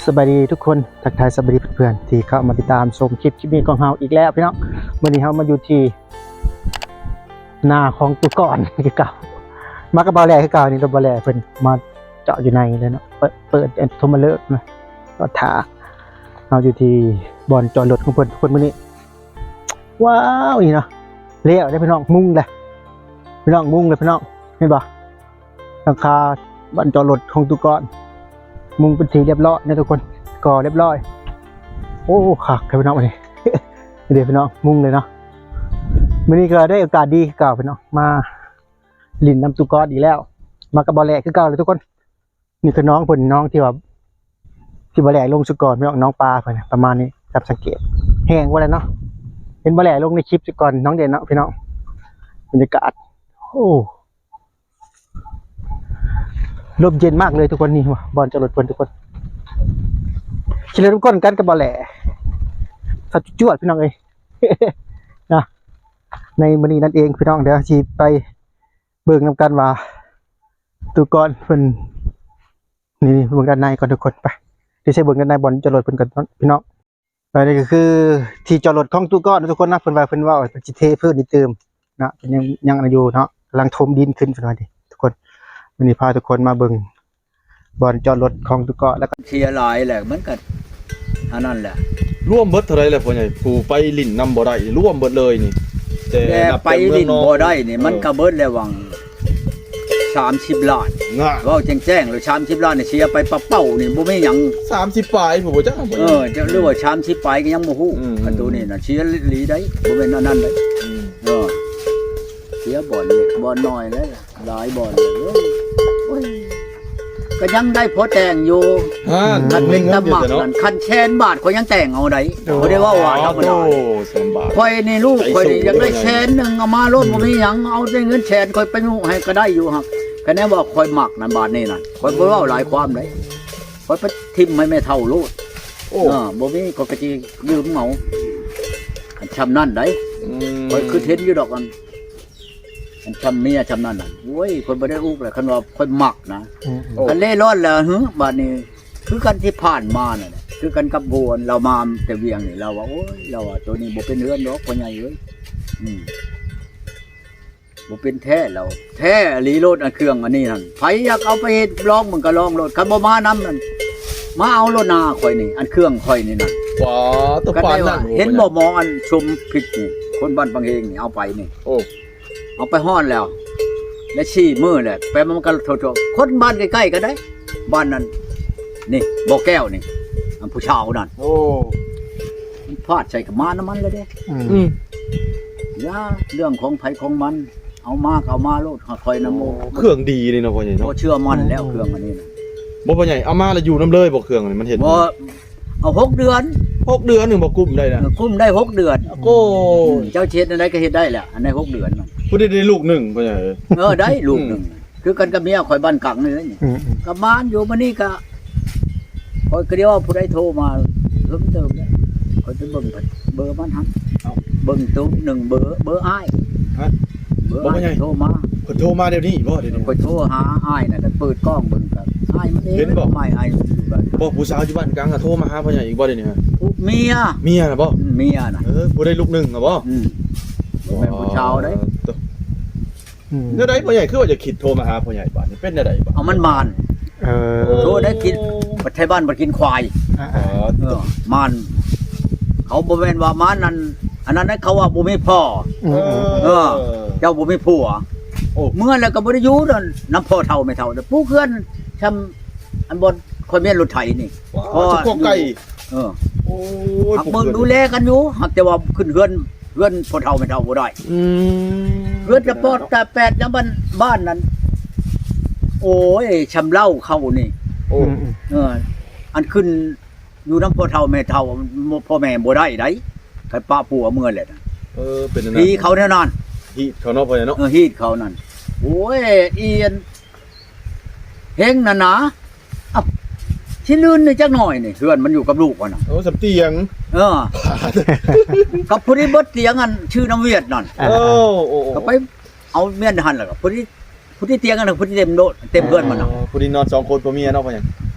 ສະບາຍດີທຸກຄົນ ທັກທາຍສະບາຍດີເພື່ອນໆ ທີ່ເຂົ້າມາຕິດຕາມຊົມຄລິບ ຄລິບນີ້ຂອງເຮົາອີກແລ້ວພີ່ນ້ອງ. ມື້ນີ້ເຮົາມາຢູ່ທີ່ນາຂອງຕູ້ກອນຄືເກົ່າ ມາກັບບ່າວແຫຼຄືເກົ່າ. ນີ້ລົດບ່າວແຫຼເພິ່ນມາເຈາະຢູ່ໃນເລີຍເນາະ ເປີດ ເປີດໂທມາເລີກນະ ຈອດຖ້າ. ເຮົາຢູ່ທີ່ບ່ອນຈອດລົດຂອງເພິ່ນທຸກຄົນມື້ນີ້. ວ້າວ ນີ້ເນາະ ແລ້ວເດ້ພີ່ນ້ອງ ມຸງແລ້ວພີ່ນ້ອງ ມຸງແລ້ວພີ່ນ້ອງ ເຫັນບໍ່? ຫຼັງຄາບ້ານຈອດລົດຂອງຕູ້ກອນ ມຸງເປັນທີ່ຮຽບຮ້ອຍນະທຸກຄົນ ກໍຮຽບຮ້ອຍ. ໂອ້ ຄັກແທ້ພີ່ນ້ອງ ມື້ນີ້ ນີ້ເດ້ພີ່ນ້ອງ ມຸງເລີຍເນາະ. ມື້ນີ້ກໍໄດ້ໂອກາດດີຄືເກົ່າພີ່ນ້ອງ ມາຫຼິ້ນນຳຕູ້ກອນອີກແລ້ວ ມາກັບບ່າວແຫຼຄືເກົ່າເລີຍທຸກຄົນ. ນີ້ຄືນ້ອງເພິ່ນ ນ້ອງທີ່ວ່າ ທີ່ບ່າວແຫຼລົງຊຸດກ່ອນພີ່ນ້ອງ ນ້ອງປາເພິ່ນນະ ປະມານນີ້ ຈັບສັງເກດແຮງວ່າແລ້ວເນາະ. ເຫັນບ່າວແຫຼລົງໃນຄລິບຊຸດກ່ອນ ນ້ອງເດັ່ນເນາະພີ່ນ້ອງ. ບັນຍາກາດ ໂອ້ ລົມເຢັນມາກເລີຍທຸກຄົນ. ນີ້ວ່າບ່ອນຈອດລົດເພິ່ນທຸກຄົນ ຂີ່ລົດນຳກັນກັບບ່າວແຫຼ ສາວຈວດໆ ພີ່ນ້ອງເອີຍ ນະ. ໃນມື້ນີ້ນັ້ນເອງພີ່ນ້ອງ ດຽວຊິໄປເບິ່ງນຳກັນວ່າ ຕູ້ກອນເພິ່ນ ນີ້ ເບິ່ງດ້ານໃນກ່ອນທຸກຄົນ ໄປ ດຽວຊິເບິ່ງດ້ານໃນບ່ອນຈອດລົດເພິ່ນກ່ອນພີ່ນ້ອງ. ອັນນີ້ກໍຄືທີ່ຈອດລົດຂອງຕູ້ກອນທຸກຄົນນະ. ເພິ່ນວ່າ ເພິ່ນເວົ້າເພິ່ນຊິເທພື້ນນີ້ຕື່ມເນາະ ເພິ່ນຍັງ ຍັງອັນນັ້ນຢູ່ເນາະ ກຳລັງຖົມດິນຂຶ້ນເພິ່ນວ່າເດທຸກຄົນ. ມື້ນີ້ພາທຸກຄົນມາເບິ່ງບ່ອນຈອດລົດຂອງຕູ້ກອນ ແລ້ວກໍເສຍຫຼາຍແຫຼະ ມັນກໍອັນນັ້ນແຫຼະ. ລວມເບິດເທົ່າໃດແຫຼະພໍ່ໃຫຍ່ ຜູ້ໄປຫຼິ້ນນຳບໍ່ໄດ້ ລວມເບິດເລີຍນີ້ ແຕ່ ແຕ່ໄປຫຼິ້ນບໍ່ໄດ້ນີ້ ເອີ ມັນກໍເບິດແລ້ວຫວ່າງ ສາມສິບລ້ານ ງະ ເວົ້າແຈ້ງໆ ແລ້ວສາມສິບລ້ານນີ້ເສຍໄປປະເປົ້ານີ້ ບໍ່ມີຫຍັງ ສາມສິບປາຍພຸ້ນບໍ່ຈັກ ເອີ ຈະ ຫຼືວ່າສາມສິບປາຍກໍຍັງບໍ່ຮູ້. ອືມ ອັນໂຕນີ້ນະ ເສຍອີ່ຫຼີໄດ໋ ບໍ່ແມ່ນອັນນັ້ນເດ້. ອືມ ເອີ ເສຍບ່ອນເລັກບ່ອນນ້ອຍເດ້ ຫຼາຍບ່ອນເດ້. ໂອ້ຍ ກໍຍັງໄດ້ພໍແຕ່ງຢູ່ ຫັ້ນ ຄັນເປັນຕາໝາກນັ້ນ ຄັນແສນບາດຂ້ອຍຍັງແຕ່ງເອົາໄດ໋. ໂອ້ ບໍ່ໄດ້ເວົ້າວ່າທຳມະດາ ໂອ້ ແສນບາດ ຂ້ອຍນີ້ລູກຂ້ອຍນີ້ຢາກໄດ້ແສນໜຶ່ງ ເອົາມາໂລດ ບໍ່ມີຫຍັງ ເອົາແຕ່ເງິນແສນຂ້ອຍໄປຍຸໃຫ້ກໍໄດ້ຢູ່. ຫາກ ຄະແນນວ່າຂ້ອຍມັກນັ້ນ ບາດນີ້ນັ້ນ ຂ້ອຍບໍ່ເວົ້າຫຼາຍຄວາມໃດ ຂ້ອຍໄປຖິ້ມໃຫ້ແມ່ເຖົ້າໂລດ. ໂອ້ ເອີ ບໍ່ມີ ຂ້ອຍກໍຊິຢືມເອົາ ອັນຊ່ຳນັ້ນໃດ໋. ອືມ ຂ້ອຍຄິດເຫັນຢູ່ດອກ ອັນ ອັນຊ່ຳເມຍຊ່ຳນັ້ນນະ ໂອ້ຍ ຂ້ອຍບໍ່ໄດ້ອຸກແຫຼະ ຄັນວ່າຂ້ອຍມັກນະ. ອືມ ໂອ້ ຄັນເລ່ລ່ອນແລ້ວ ຫື ບາດນີ້ ຄືກັນທີ່ຜ່ານມານັ້ນແຫຼະ ຄືກັນກັບໂບ ອັນລາວມາແຕ່ວຽງນີ້ ລາວວ່າ ໂອ້ຍ ລາວວ່າ ໂຕນີ້ບໍ່ເປັນເຮືອນດອກພໍ່ໃຫຍ່ເອີຍ ອືມ ບໍ່ເປັນແທ້ ລາວ ແທ້ອີ່ຫຼີໂລດ ອັນເຄື່ອງອັນນີ້ຫັ້ນ ໃຜຢາກເອົາໄປເຮັດລອງເບິ່ງກໍລອງໂລດ ຄັນບໍ່ມານຳນັ້ນ ມາເອົາໂລດນາຂ້ອຍນີ້ ອັນເຄື່ອງຂ້ອຍນີ້ນະ. ວ້າ ຕົວປານນັ້ນ ເຫັນບໍ່ໝໍ ອັນຊົມພິດນີ້ ຄົນບ້ານບັງເຮງນີ້ ເອົາໄປນີ້ ໂອ້ ເອົາໄປຮອດແລ້ວ ໄດ້ສີ່ມື້ແຫຼະ ໄປມາມັນກໍໂທດ ຄົນບ້ານໃກ້ໆກັນໄດ໋ ບ້ານນັ້ນ ນີ້ ບໍ່ແກ້ວນີ້ ອັນຜູ້ຊາວນັ້ນ. ໂອ້ ມັນພາດໃສ່ກໍມານຳມັນແລ້ວເດ້. ອືມ ອືມ ຢ່າ ເລື່ອງຂອງໃຜຂອງມັນ ເອົາມາກໍເອົາມາໂລດ ຫາຂ້ອຍນຳ. ໂອ້ ເຄື່ອງດີນີ້ເນາະພໍ່ໃຫຍ່ເນາະ ບໍ່ເຊື່ອໝັ້ນແລ້ວ ໂອ້ ເຄື່ອງອັນນີ້ນະ. ບໍ່ ພໍ່ໃຫຍ່ ເອົາມາແລ້ວຢູ່ນຳເລີຍບໍ່ ເຄື່ອງນີ້ ມັນເຮັດ ບໍ່ ເອົາຫົກເດືອນ ຫົກເດືອນໜຶ່ງບໍ່ກຸ້ມໄດ້ນະ. ເອີ ກຸ້ມໄດ້ຫົກເດືອນ. ໂອ້ ອືມ ເຈົ້າຊິເຮັດແນວໃດກໍເຮັດໄດ້ແຫຼະ ອັນໃດຫົກເດືອນນະ. ຜູ້ໃດໄດ້ລູກໜຶ່ງ ພໍ່ໃຫຍ່ ເອີ ໄດ້ລູກໜຶ່ງ ອືມ ຄືກັນກັບເມຍຂ້ອຍບ້ານກັງນີ້. ອືມໆ ກໍມານຢູ່ມື້ນີ້ກໍ ຂ້ອຍກໍໄດ້ວ່າຜູ້ໃດໂທມາເພີ່ມເຕີມແລ້ວ ຂ້ອຍໄປເບິ່ງເບີມັນຫັ້ນ ເອົ້າ ເບິ່ງໂຕໜຶ່ງເບີ ເບີອ້າຍ ຮະ ເບີອ້າຍໂທມາ. ເພິ່ນໂທມາດຽວນີ້ບໍ່? ດຽວນີ້ ຂ້ອຍໂທຫາອ້າຍນະ ກໍເປີດກ້ອງເບິ່ງ ກໍອ້າຍມັນເອງ ເຫັນບໍ່? ອ້າຍ ອ້າຍຢູ່ບ້ານ ບໍ່ ຜູ້ສາວຢູ່ບ້ານກາງ ໂທມາຫາພໍ່ໃຫຍ່ອີກບໍ່ດຽວນີ້? ເມຍ ເມຍນະບໍ່? ອືມ ເມຍນະ. ເອີ ຜູ້ໄດ້ລູກໜຶ່ງນະບໍ່? ອືມ ບໍ່ແມ່ນຜູ້ສາວເດ້. ອືມ ແນວໃດພໍ່ໃຫຍ່ ຄືວ່າຈະຄິດໂທມາຫາພໍ່ໃຫຍ່ບາດນີ້ ເປັນແນວໃດບາດ? ເອົາ ມັນໝານ. ເອີ ໂທໄດ້ກິນ ບັດໄທບ້ານບັດກິນຄວາຍ. ອ່າ ເອີ ໝານ ເຂົາບໍ່ແມ່ນວ່າໝານນັ້ນ ອັນນັ້ນນະ ເຂົາວ່າບໍ່ມີພໍ່. ອືມ ເອີ ເຈົ້າບໍ່ມີຜົວ. ໂອ້ ເມື່ອແລ້ວກໍບໍ່ໄດ້ຢູ່ນຳພໍ່ເຖົ້າແມ່ເຖົ້າ ແລ້ວປູກເຮືອນຊ່ຳ ອັນບ່ອນຂ້ອຍແມ່ນລົດໄຖນີ້. ວ້າວ ພໍ່ ສະໂພກໄກ່. ເອີ ໂອ້ຍ ຫາກເບິ່ງດູແລກັນຢູ່ ຫາກແຕ່ວ່າຂຶ້ນເຮືອນ ເຮືອນພໍ່ເຖົ້າແມ່ເຖົ້າບໍ່ໄດ້. ອືມ ເຮືອນຕະປອດຕະແປດນຳບ້ານ ບ້ານນັ້ນ ໂອ້ຍ ຊຳເຫຼົ້າເຂົານີ້. ໂອ້ ອືມໆ ເອີ ອັນຂຶ້ນຢູ່ນຳພໍ່ເຖົ້າແມ່ເຖົ້າ ພໍ່ແມ່ບໍ່ໄດ້ໃດ໋ ຄັນປະຜົວເມືອແລ້ວນະ. ເອີ ເປັນອັນນັ້ນ ຜີເຂົາແນວນັ້ນ ຮີດເຂົາເນາະ ພໍ່ໃຫຍ່ເນາະ. ເອີ ຮີດເຂົານັ້ນ ໂອ້ຍ ອີອັນ ເຮັງນັ້ນນະ ເອົ້າ ຊິລື່ນນີ້ຈັກໜ້ອຍນີ້ ເຮືອນມັນຢູ່ກັບລູກຫັ້ນນະ. ໂອ້ ສ່ຳຕຽງ. ເອີ ກັບຜູ້ທີ່ເບິດຕຽງ ອັນ ຊື່ນຳຫວຽດນັ້ນ. ໂອ້ ໂອ້ ໂອ້ ກໍໄປເອົາເມຍຫັ້ນ ແລ້ວກໍຜູ້ທີ່ ຜູ້ທີ່ຕຽງຫັ້ນ ຜູ້ທີ່ເຕັມໂລດ ເຕັມເຮືອນມັນນະ. ອໍ ຜູ້ທີ່ນອນສອງຄົນຜົວເມຍເນາະ ພໍ່ໃຫຍ່.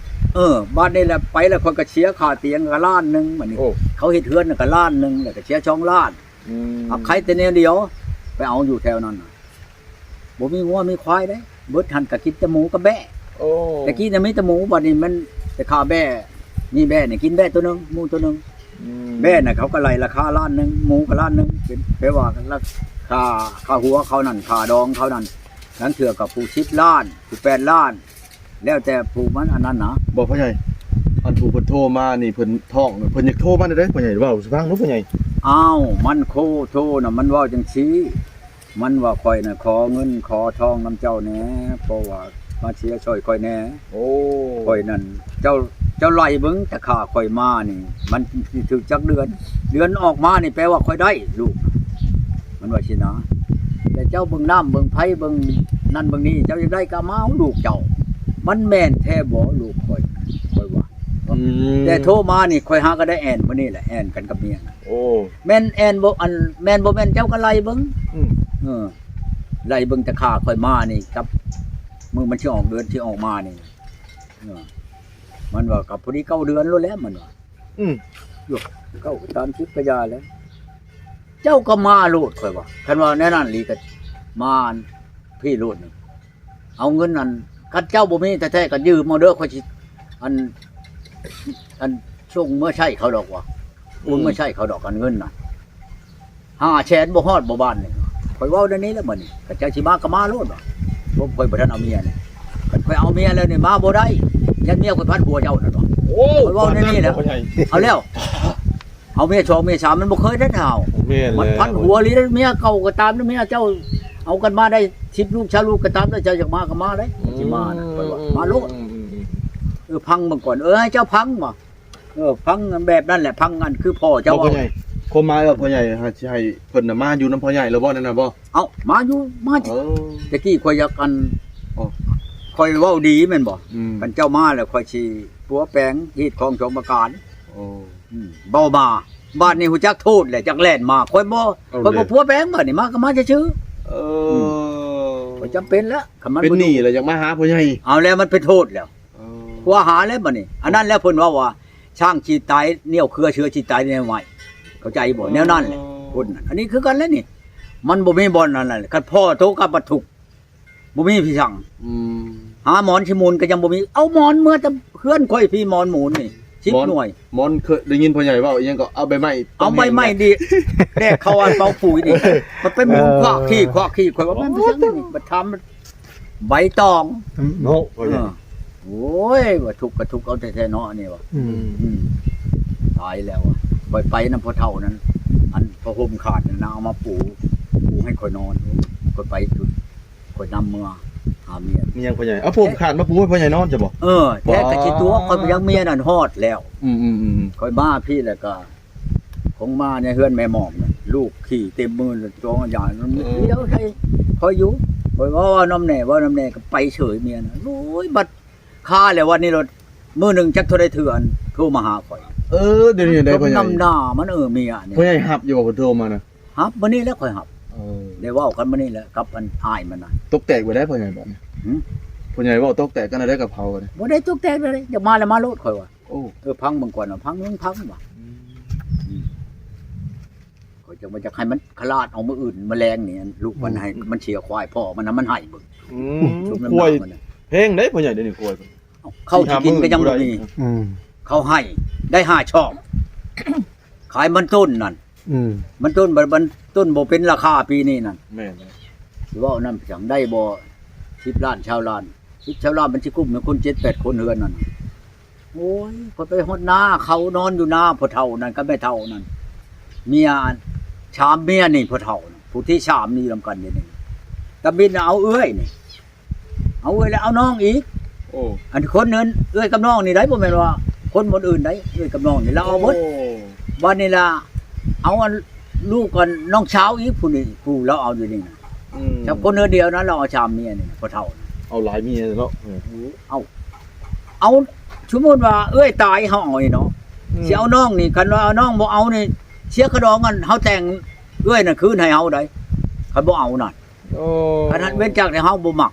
ເອີ ເອີ ບາດນີ້ແຫຼະ ໄປແລ້ວຂ້ອຍກໍເສຍຄ່າຕຽງກໍລ້ານໜຶ່ງ ບາດນີ້ ໂອ້ ເຂົາເຮັດເຮືອນກໍລ້ານໜຶ່ງ ແລ້ວກໍເສຍສອງລ້ານ ອືມ ອັບໄຂ່ແຕ່ແນວດຽວ ໄປເອົາຢູ່ແຖວນັ້ນນະ ບໍ່ມີງົວມີຄວາຍເດ້ ເບິດຫັ້ນກໍກິນແຕ່ໝູກັບແບ້ ໂອ້ ແຕ່ກີ້ນະມີແຕ່ໝູ ບາດນີ້ມັນໄປຂ້າແບ້ ມີແບ້ນີ້ກິນແບ້ໂຕໜຶ່ງ ໝູໂຕໜຶ່ງ ອືມ ແບ້ນະເຂົາກໍໄລ່ລາຄາລ້ານໜຶ່ງ ໝູກໍລ້ານໜຶ່ງ ເປັນ ແປວ່າລາຄາ ຄ່າຫົວເຂົານັ້ນ ຄ່າດອງເຂົານັ້ນ ລາງເທື່ອກໍຜູ້ສິບລ້ານ ຜູ້ແປດລ້ານ ແລ້ວແຕ່ຜູ້ມັນອັນນັ້ນນະ. ບໍ່ ພໍ່ໃຫຍ່ ອັນຜູ້ເພິ່ນໂທມານີ້ ເພິ່ນທ້ອງ ເພິ່ນຢາກໂທມາແນວໃດ ພໍ່ໃຫຍ່ ເວົ້າສູ່ຟັງດູ ພໍ່ໃຫຍ່. ອ້າວ ມັນໂທ ໂທນະ ມັນເວົ້າຈັ່ງຊີ້ ມັນວ່າຂ້ອຍນະຂໍເງິນຂໍທອງນຳເຈົ້າແດ່ ເພາະວ່າມາເຊຍຊ່ອຍຂ້ອຍແດ່. ໂອ້ ຂ້ອຍນັ້ນ ເຈົ້າ ເຈົ້າໄລ່ເບິ່ງແຕ່ຂ້າຂ້ອຍມານີ້ ມັນຊິຖືກຈັກເດືອນ ເດືອນອອກມານີ້ແປວ່າຂ້ອຍໄດ້ລູກ ມັນວ່າຊີ້ນະ ແຕ່ເຈົ້າເບິ່ງນ້ຳເບິ່ງໄຟເບິ່ງນັ້ນເບິ່ງນີ້ ເຈົ້າຢາກໄດ້ກໍເອົາມາເອົາລູກເຈົ້າ ມັນແມ່ນແທ້ບໍ່ລູກຂ້ອຍ ຂ້ອຍວ່າ ອືມ ແຕ່ໂທມານີ້ ຂ້ອຍຫາກໍໄດ້ແອ່ນມື້ນີ້ແຫຼະ ແອ່ນກັນກັບເມຍນະ. ໂອ້ ແມ່ນແອ່ນບໍ່ ອັນ ແມ່ນບໍ່ແມ່ນເຈົ້າກໍໄລ່ເບິ່ງ ອືມ ເອີ ໄລ່ເບິ່ງແຕ່ຂ້າຂ້ອຍມານີ້ ກັບມື້ມັນຊິອອກ ເດືອນຊິອອກມານີ້ ເອີ ມັນວ່າກໍພໍດີເກົ້າເດືອນໂລດແຫຼະ ມັນວ່າ ອືມ ໂອ້ ເກົ້າກໍຕາມ ສິບກໍຢ່າແຫຼະ ເຈົ້າກໍມາໂລດ ຂ້ອຍວ່າ ຄັນວ່າແນວນັ້ນອີ່ຫຼີກໍມາພີ້ໂລດນີ້ ເອົາເງິນນັ້ນ ຄັນເຈົ້າບໍ່ມີແທ້ໆກໍຢືມເອົາເດີ ຂ້ອຍຊິ ອັນ ອັນ ສົ່ງເມືອໃຊ້ເຂົາດອກວ່າ ໂອນເມືອໃຊ້ເຂົາດອກ ອັນເງິນນະ ຫ້າແສນບໍ່ຮອດບໍ່ບາດນີ້ ຂ້ອຍເວົ້າແນວນີ້ແຫຼະ ມື້ນີ້ ຄັນເຈົ້າຊິມາກໍມາໂລດວ່າ ພວກຂ້ອຍບໍ່ທັນເອົາເມຍນີ້ ຄັນຂ້ອຍເອົາເມຍແລ້ວນີ້ມາບໍ່ໄດ້ ຢ້ານເມຍຂ້ອຍພັນຫົວເຈົ້ານັ້ນວ່າ ໂອ້ ຂ້ອຍເວົ້າແນວນີ້ແຫຼະ ປານນັ້ນບໍ່ ພໍ່ໃຫຍ່ ເອົາແລ້ວ ເອົາເມຍສອງເມຍສາມມັນບໍ່ເຄີຍໄດ້ເທົ່າ ແມ່ນ ມັນ ແລ້ວ ພັນຫົວອີ່ຫຼີເດ້ ເມຍເກົ່າກໍຕາມເດີ ເມຍເຈົ້າເອົາກັນມາໄດ້ສິບລູກຊາວລູກກໍຕາມເດີ ເຈົ້າຢາກມາກໍມາເດ້ ອືມ ຊິມານະ ຂ້ອຍວ່າ ອືມ ມາໂລດ ອືມ ອືມ ອືມ ເອີ ຟັງເບິ່ງກ່ອນ ເອີ ໃຫ້ເຈົ້າຟັງວ່າ ເອີ ຟັງແບບນັ້ນແຫຼະ ຟັງອັນຄືພໍ່ເຈົ້າ ບໍ່ ພໍ່ໃຫຍ່ ຄວາມໝາຍວ່າພໍ່ໃຫຍ່ ໃຫ້ ໃຫ້ເພິ່ນນະມາຢູ່ນຳພໍ່ໃຫຍ່ແລ້ວບໍ່ ນັ້ນນະບໍ່? ເອົ້າ ມາຢູ່ ມາ ເອີ ແຕ່ກີ້ຂ້ອຍຢາກອັນ ໂອ້ ຂ້ອຍເວົ້າດີແມ່ນບໍ່? ອືມ ຄັນເຈົ້າມາແລ້ວຂ້ອຍຊິປົວແປງຮີດຄອງສອງປະການ ໂອ້ ອືມ ເວົ້າມາ ບາດນີ້ຮູ້ຈັກໂທດແຫຼະ ຈັກແລ່ນມາ ຂ້ອຍບໍ່ ເອົາ ຂ້ອຍບໍ່ ເລີຍ ປົວແປງ ບາດນີ້ມາກໍມາຊື່ໆ ເອີ ອືມ ຂ້ອຍຈຳເປັນແລ້ວ ຄັນມັນເປັນໜີ້ແລ້ວ ຢາກມາຫາພໍ່ໃຫຍ່ ເອົາແລ້ວ ມັນເປັນໂທດແລ້ວ ເອີ ຄົວຫາແລ້ວ ບາດນີ້ ອັນນັ້ນແຫຼະ ເພິ່ນເວົ້າວ່າ ຊ້າງຊິຕາຍນຽວເຄືອ ເສືອຊິຕາຍນຽວໄມ້ ເຂົ້າໃຈບໍ່? ອໍ ແນວນັ້ນແຫຼະ ຄົນນັ້ນ ອັນນີ້ຄືກັນແຫຼະນີ້ ມັນບໍ່ມີບ່ອນອັນນັ້ນແຫຼະ ຄັນພໍ່ໂຕກັບບັດທຸກ ບໍ່ມີທີ່ສັງ ອືມ ຫາໝອນຊິໝູນກໍຍັງບໍ່ມີ ເອົາໝອນເມືອແຕ່ເຮືອນຂ້ອຍພີ້ ໝອນໝູນນີ້ ສິບໜ່ວຍ ໝອນ ເຄີຍໄດ້ຍິນພໍ່ໃຫຍ່ເວົ້າອີ່ຫຍັງກໍເອົາໃບໄມ້ ເອົາໃບໄມ້ດີດ ແດກເຂົ້າອັນເປົ່າປຸຍນີ້ ມັນໄປໝູນຄວາກຂີ້ ຄວາກຂີ້ ຂ້ອຍວ່າແມ່ນໄປຈັ່ງນີ້ ບັດຖາມ ໃບຕອງ ເນາະ ເອີ ໂອ້ຍ ວ່າທຸກກໍທຸກເອົາແທ້ໆເນາະ ອັນນີ້ວ່າ ອືມ ອືມ ຕາຍແລ້ວ ຂ້ອຍໄປນຳພໍ່ເຖົ້ານັ້ນ ອັນຜ້າຫົ່ມຂາດນັ້ນນະ ເອົາມາປູ ປູໃຫ້ຂ້ອຍນອນ ຂ້ອຍໄປ ຂ້ອຍນຳເມືອຫາເມຍ ມີຫຍັງພໍ່ໃຫຍ່ ເອົາຜ້າຫົ່ມຂາດມາປູໃຫ້ພໍ່ໃຫຍ່ນອນ ເຈົ້າບໍ່? ເອີ ແທ້ກໍຊິຕົວະ ຂ້ອຍບໍ່ຢາກ ເມຍນັ້ນຮອດແລ້ວ ອືມໆໆໆ ຂ້ອຍມາພີ້ແລ້ວກໍ ຄົງມາໃນເຮືອນແມ່ໝອມນະ ລູກຂີ້ເຕັມມື ຈອງຢານ ເອີ ດຽວໃສ່ຂ້ອຍຢູ່ ຂ້ອຍເວົ້ານຳແດ່ ເວົ້ານຳແດ່ ກໍໄປເສີຍເມຍນະ ໂອ້ຍ ບັດຄາແລ້ວ ວັນນີ້ໂລດ ມື້ໜຶ່ງຈັກເທົ່າໃດເທື່ອ ອັນໂທມາຫາຂ້ອຍ ເອີ ດຽວນີ້ໄດ້ ພໍ່ໃຫຍ່ ນຳໜ້າມັນ ເອີ ເມຍນີ້ ພໍ່ໃຫຍ່ຮັບຢູ່ບໍ່ ເພິ່ນໂທມານະ? ຮັບ ມື້ນີ້ແຫຼະຂ້ອຍຮັບ ເອີ ໄດ້ເວົ້າກັນມື້ນີ້ແຫຼະ ກັບອັນອ້າຍມັນນະ ຕົກແຕກບໍ່ໄດ້ພໍ່ໃຫຍ່ ບາດນີ້ ຫື ພໍ່ໃຫຍ່ເວົ້າຕົກແຕກກັນແລ້ວ ກັບເຂົາ ບໍ່ໄດ້ຕົກແຕກເລີຍ ຢາກມາແລ້ວມາໂລດ ຂ້ອຍວ່າ ໂອ້ ເອີ ພັງເບິ່ງກ່ອນ ພັງເບິ່ງ ພັງວ່າ ອືມ ອືມ ຂ້ອຍຈັ່ງວ່າຢາກໃຫ້ມັນຂະຫຼາດເອົາມື້ອື່ນ ມະແລງນີ້ ອັນລູກມັນ ອືມ ໃຫ້ມັນເສຍຄວາຍພໍ່ມັນນະ ມັນໃຫ້ເບິ່ງ ອືມ ຄວາຍແພງເດ້ພໍ່ໃຫຍ່ ດຽວນີ້ຄວາຍ ເຂົ້າຊິກິນກໍຍັງບໍ່ມີ ອືມ ເຂົາໃຫ້ໄດ້ຫ້າຊອກ ຂາຍມັນຕົ້ນນັ້ນ ອືມ ມັນຕົ້ນ ມັນຕົ້ນບໍ່ເປັນລາຄາປີນີ້ນັ້ນ ແມ່ນ ຊິເວົ້ານຳຈັ່ງໄດ້ບໍ່ ສິບລ້ານ ຊາວລ້ານ ສິບ ຊາວລ້ານ ມັນຊິກຸ້ມໃຫ້ຄົນເຈັດແປດຄົນເຮືອນນັ້ນ ໂອ້ຍ ຂ້ອຍໄປຮອດນາ ເຂົານອນຢູ່ນາ ພໍ່ເຖົ້ານັ້ນກັບແມ່ເຖົ້ານັ້ນ ເມຍ ສາມເມຍນີ້ ພໍ່ເຖົ້າ ຜູ້ທີສາມນີ້ນຳກັນດຽວນີ້ ຕາບິດນະ ເອົາເອື້ອຍນີ້ ເອົາເອື້ອຍແລ້ວເອົານ້ອງອີກ ໂອ້ ອັນຄົນນັ້ນເອື້ອຍກັບນ້ອງນີ້ໄດ໋ ບໍ່ແມ່ນວ່າຄົນບ່ອນອື່ນໄດ໋ ເອື້ອຍກັບນ້ອງນີ້ລາວເອົາເບິດ ໂອ້ ບາດນີ້ລະເອົາອັນ ລູກກັບນ້ອງສາວອີກ ຜູ້ນີ້ ຜູ້ລາວເອົາຢູ່ນີ້ນະ ອືມ ແຕ່ຄົນເຮືອນດຽວນັ້ນ ລາວເອົາສາມເມຍນີ້ ພໍ່ເຖົ້າ ເອົາຫຼາຍເມຍເນາະ ເອີ ເອົາ ເອົາ ສົມມຸດວ່າເອື້ອຍຕາຍ ເຮົາເອົານີ້ເນາະ ອືມ ຊິເອົານ້ອງນີ້ ຄັນວ່າເອົານ້ອງບໍ່ເອົານີ້ ເສຍຄ່າດອງ ອັນເຮົາແຕ່ງເອື້ອຍນັ້ນຄືນໃຫ້ເຮົາໄດ໋ ຄັນບໍ່ເອົານັ້ນ ໂອ້ ອັນນັ້ນເວັ້ນຈາກທີ່ເຮົາບໍ່ມັກ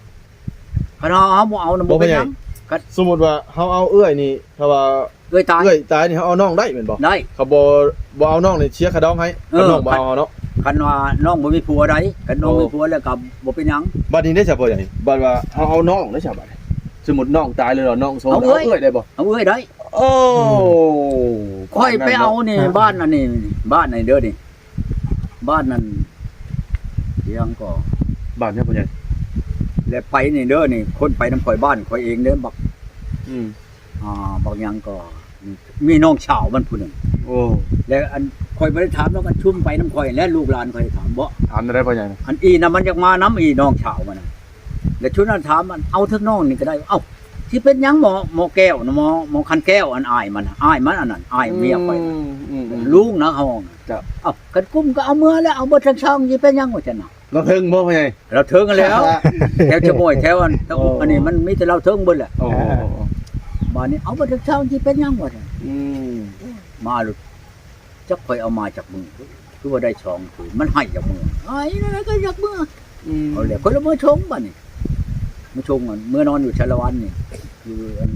ຄັນເຮົາ ເຮົາບໍ່ເອົານະ ບໍ່ເປັນຫຍັງ ບໍ່ເປັນຫຍັງ ຄັນ ສົມມຸດວ່າເຮົາເອົາເອື້ອຍນີ້ ຖ້າວ່າ ເອື້ອຍຕາຍ ເອື້ອຍຕາຍນີ້ ເຮົາເອົານ້ອງໄດ້ແມ່ນບໍ່? ໄດ້ ຄັນບໍ່ ບໍ່ເອົານ້ອງນີ້ເສຍຄ່າດອງໃຫ້ ເອີ ຄັນນ້ອງບໍ່ເອົາເຮົາເນາະ. ຄັນວ່ານ້ອງບໍ່ມີຜົວໃດ ຄັນນ້ອງ ໂອ້ ມີຜົວແລ້ວກໍບໍ່ເປັນຫຍັງ. ບັດນີ້ເດ້ຊະພໍ່ໃຫຍ່ ບັດວ່າເຮົາເອົານ້ອງເດ້ຊະ ບັດນີ້ ສົມມຸດນ້ອງຕາຍແລ້ວ ນ້ອງໂສດ ເອົາເອື້ອຍ ເອົາເອື້ອຍໄດ້ບໍ່? ເອົາເອື້ອຍໄດ້. ໂອ້ ອືມ ຂ້ອຍໄປເອົານີ້ ບ້ານອັນນີ້ ບ້ານອັນນີ້ເດີນີ້ ບ້ານນັ້ນ ອີຫຍັງກໍ ບ້ານຫຍັງພໍ່ໃຫຍ່? ແລະໄປນີ້ເດີນີ້ ຄົນໄປນຳຂ້ອຍ ບ້ານຂ້ອຍເອງເດີ ບັກ ອືມ ອ່າ ບັກຫຍັງກໍ ມີນ້ອງສາວມັນຜູ້ໜຶ່ງ. ໂອ້ ແລະອັນ ຂ້ອຍບໍ່ໄດ້ຖາມດອກ ອັນຊຸມໄປນຳຂ້ອຍ ແລະລູກຫຼານຂ້ອຍຖາມ. ບໍ່ ຖາມແນວໃດພໍ່ໃຫຍ່? ອັນອີນັ້ນມັນຢາກມານຳ ອີນ້ອງສາວມັນນະ ແລະຊຸມນັ້ນຖາມ ອັນເອົາເຖິງນ້ອງນີ້ກໍໄດ້. ເອົ້າ ຊິເປັນຫຍັງໝໍ ໝໍແກ້ວນະ ໝໍ ໝໍຄັນແກ້ວ ອັນອ້າຍມັນນະ ອ້າຍມັນອັນນັ້ນ ອ້າຍເມຍຂ້ອຍ. ອືມ ອືມ ອືມ ລຸງນະເຮົາ. ເຈົ້າ ເອົ້າ ຄັນກຸ້ມກໍເອົາເມືອແລ້ວ ເອົາເບິດທັງຊ່ອງ ຊິເປັນຫຍັງວ່າຊັ້ນນະ. ລາວເທິງບໍ່ພໍ່ໃຫຍ່? ລາວເທິງຫັ້ນແຫຼ້ວ ແຖວຊະໂມຍ ແຖວອັນ ໂອ້ ອັນນີ້ມັນມີແຕ່ລາວເທິງເບິດແຫຼະ. ໂອ້ ບາດນີ້ເອົາເບິດທັງຊ່ອງ ຊິເປັນຫຍັງວ່າຊັ້ນ. ອືມ ມາໂລດ ຈັກຂ້ອຍເອົາມາຈັກມື້ ຄືວ່າໄດ້ສອງຄືນ ມັນໃຫ້ຈັກມື້ ໃຫ້ແນວໃດກໍຢາກເມືອ. ອືມ ເອົາແຫຼະ ຂ້ອຍລະເມືອຊົງບາດນີ້ ມາຊົງ ເມືອນອນຢູ່ສາລະວັນນີ້ ຢູ່ອັນ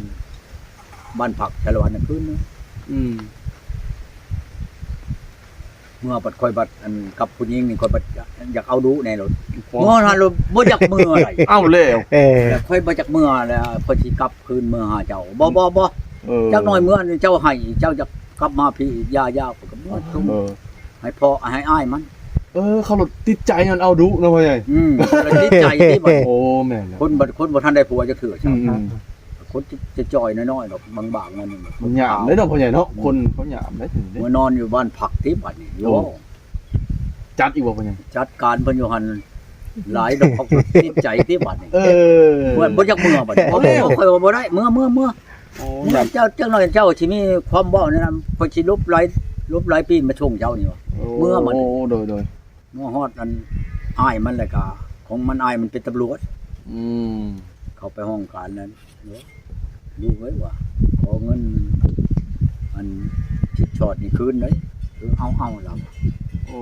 ບ້ານພັກສາລະວັນນະ ຄືນໜຶ່ງ. ອືມ ເມື່ອບັດຂ້ອຍບັດ ອັນ ກັບຜູ້ຍິງນີ້ ຂ້ອຍບັດຢາກເອົາດຸແດ່ໂລດ. ເມື່ອນັ້ນໂລດບໍ່ຢາກເມືອໃດ. ເອົາແລ້ວ ເອີ ແລ້ວຂ້ອຍບໍ່ຢາກເມືອແລ້ວ ຂ້ອຍຊິກັບຄືນເມືອຫາເຈົ້າ. ບໍ່ ບໍ່ ບໍ່ ເອີ ຈັກໜ້ອຍເມືອນີ້ເຈົ້າໃຫ້ ເຈົ້າຢາກກັບມາພີ້ອີກ. ຢ່າ ຢ່າ ຂ້ອຍກໍເມືອຊົງ ເອີ ໃຫ້ພໍ່ໃຫ້ອ້າຍມັນ. ເອີ ເຂົາໂລດຕິດໃຈຍ້ອນເອົາດຸເນາະພໍ່ໃຫຍ່. ອືມ ເຂົາໂລດຕິດໃຈຕິບັດ. ໂອ້ ແມ່ນແລ້ວ ຄົນບັດ ຄົນບໍ່ທັນໄດ້ຜົວຈັກເທື່ອ. ອືມ ຄົນຈະຈ່ອຍນ້ອຍໆດອກ ບາງໆນັ້ນ ມັນຍາມເດ້ເນາະພໍ່ໃຫຍ່ເນາະ. ອືມ ຄົນເຂົາຍາມເດ້ ເມືອນອນຢູ່ບ້ານພັກຕິບັດນີ້. ໂອ້ ໂອ້ ຈັດອີກບໍ່ພໍ່ໃຫຍ່? ຈັດການເພິ່ນຢູ່ຫັ້ນຫຼາຍດອກ ເຂົາກໍຕິດໃຈຕິບັດນີ້. ເອີ ເພິ່ນບໍ່ຢາກເມືອບັດນີ້. ບໍ່ແມ່ນ ຂ້ອຍວ່າບໍ່ໄດ້ ເມືອ ເມືອ ເມືອ. ໂອ້ ເມືອ ເຈົ້າ ຈັກໜ້ອຍເຈົ້າຊິມີຄວາມເວົ້າແນວນັ້ນ ຂ້ອຍຊິຫຼົບຫຼາຍ ຫຼົບຫຼາຍປີມາຊົງເຈົ້ານີ້ວ່າ. ໂອ້ ເມືອບັດນີ້ ໂດຍ ໂດຍ. ເມື່ອຮອດອັນອ້າຍມັນແລ້ວກະ ຂອງມັນ ອ້າຍມັນເປັນຕຳຫຼວດ. ອືມ ເຂົ້າໄປຫ້ອງການນັ້ນ ລູກເອີຍວ່າ ຂໍເງິນອັນສິນສອດນີ້ຄືນເດີ. ເອີ ເອົາ ເອົາລະ. ໂອ້